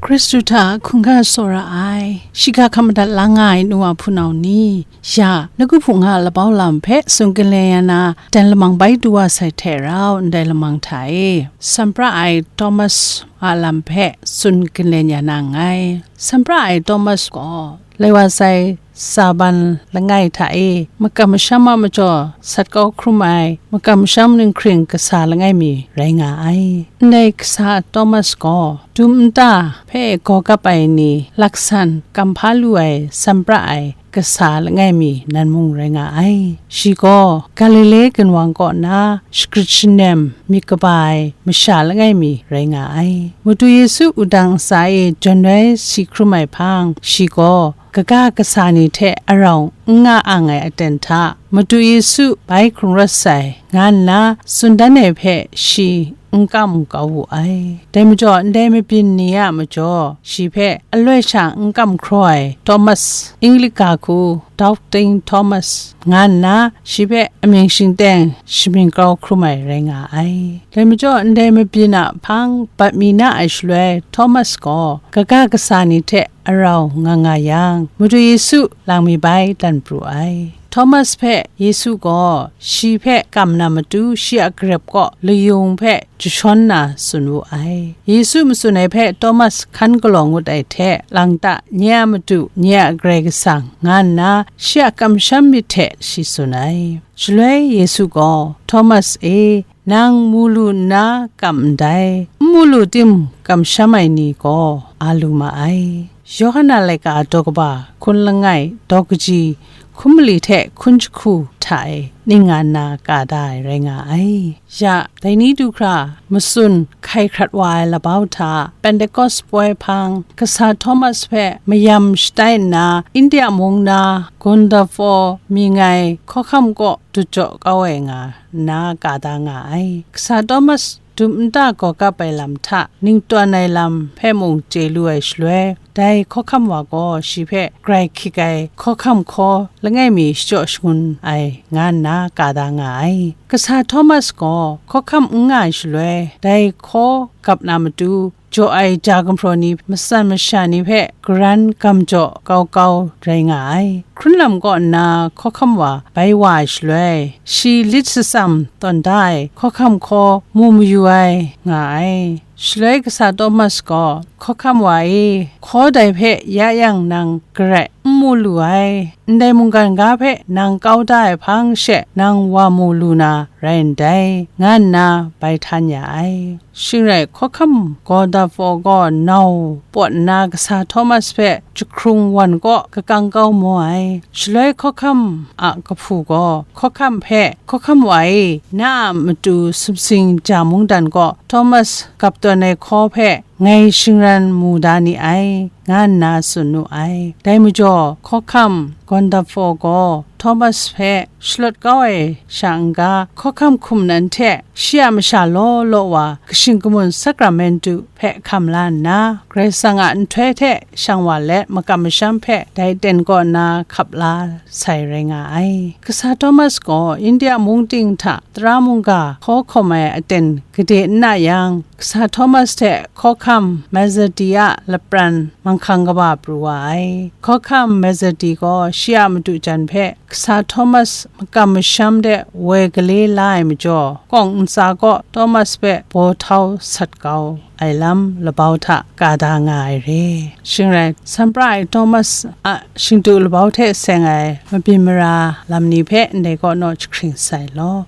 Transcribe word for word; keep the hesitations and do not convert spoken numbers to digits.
Hkristu hta hkungga tsawra ai, shiga hkam madat la nga ai nu wa hpunau ni, ya, nawku hpung nga labau lam hpe tsun ginlen ya na, dan lamang bai du wa sai hte rau, ndai lamang hta e, sanpra ai Thomas a lam hpe tsun ginlen ya na nngai. Sanpra ai Thomas gaw, lai wa sai, Saban langai hta e makam masham a majaw sat kau hkrum ai makam masham ninghkring kasa langai mi rai nga ai. Ndai kasa Thomas gaw dum nta hpe gaw kap ai ni laksan kam hpa lu ai sanpra ai kasa langai mi nan mung rai nga ai. Shi gaw Galile ginwang kaw na shagrit shanem myit kaba ai masha langai mi rai nga ai. Madu Yesu wudang ntsa e jawn ai si hkrum ai hpang, shi gaw kaga kasa ni hte arau n nga ang ai aten hta, Madu Yesu bai hkrung rawt sai, nga nna tsun dan ai hpe shi n kam kau wu ai. Dai majaw, ndai mabyin ni a majaw, shi hpe aloi sha n kam hkraw ai Thomas, English ga hku Doubting Thomas, nga nna shi hpe amying shingteng shamying grau hkrum ai rai nga ai. Dai majaw, ndai mabyin a hpang bat mi na ai shaloi, Thomas gaw kaga kasa ni hte arau nga nga yang, Madu Yesu lang mi bai dan pru ai. Thomas hpe Yesu gaw shi hpe kam na matu shi a garep kaw layung hpe jashawn na tsun wu ai. Yesu matsun ai hpe Thomas hkan galaw ngut ai hte, lang ta, nye a Madu, nye a Karai Kasang, nga nna shi a kamsham myit hte shi tsun ai. Shaloi Yesu gaw, Thomas e, nang mu lu nna kam ndai, n mu lu tim kamsham ai ni gaw a lu ma ai. Yawhan a laika daw kaba hkun langai daw kaji hkun mali hte hkun jahku hta e ning nga nna ka da ai rai nga ai. Ya, dai ni du hkra matsun hkai hkrat wa ai labau hta, Pentekost poi hpang, kasa Thomas hpe mayam shatai nna, India mung na Gandapho mying ai hkawhkam kaw dut jaw kau ai nga nna ka da nga ai. Kasa Thomas dum nta gaw kap ai lam hta, ningtawn ai lam hpe mung chye lu ai shaloi, dai hkawhkam wa gaw shi hpe grai hkyik ai hkawhkam hkaw langai mi shachyaw shangun ai, nga nna ka da nga ai. Kasa Thomas gaw hkawhkam n nga ai shaloi, dai hkaw gap na matu, jaw ai ja gumhpraw ni, matsan masha ni hpe garan gam jaw kau kau rai nga ai. Hkrunlam kaw nna hkawhkam wa bai wa ai shaloi, shi lit shatsam tawn da ai hkawhkam hkaw mu mayu ai nga ai. Shaloi kasa Thomas gaw, hkawhkam wa e, hkaw dai hpe ya yang nang garai n mu lu ai, ndai mungkan ga hpe nang kau da ai hpang she nang wa mu lu na rai ndai, nga nna bai htan ya ai. Shing rai, hkawhkam Gandapho gaw nau pawt nna kasa Thomas hpe jahkrung wan kaw kakang kau mu ai. Shaloi hkawhkam a kahpu gaw hkawhkam hpe, hkawhkam wa e, na a matu sumsing ja mungdan kaw Thomas gap tawn ai hkaw hpe ngai shingran mu da ni ai, nga nna tsun nu ai. Dai majaw, hkawhkam Gandapho gaw Thomas hpe shalawt kau ai sha n-ga, hkawhkam hkum nan hte shi a masha law law wa kashing kamun sakramentu hpe hkam la nna, Karai Kasang a nhtoi hte shang wa let makam masham hpe dai ten kaw na hkap la sai rai nga ai. Kasa Thomas gaw India mung ting hta tara mungga hkaw hkawm ai aten gade n na yang, kasa Thomas hte hkawhkam Mazadi a lapran manghkang kaba pru wa ai. Hkawhkam Mazadi gaw shi a madu jan hpe kasa Thomas makam masham de woi gale la ai majaw, kawng ntsa kaw Thomas hpe baw htau sat kau ai lam labau hta ka da nga ai re. Shing rai, sanpra ai Thomas a shingtu labau hte seng ai mabyin mara lam ni hpe ndai kaw naw jahkring sai law.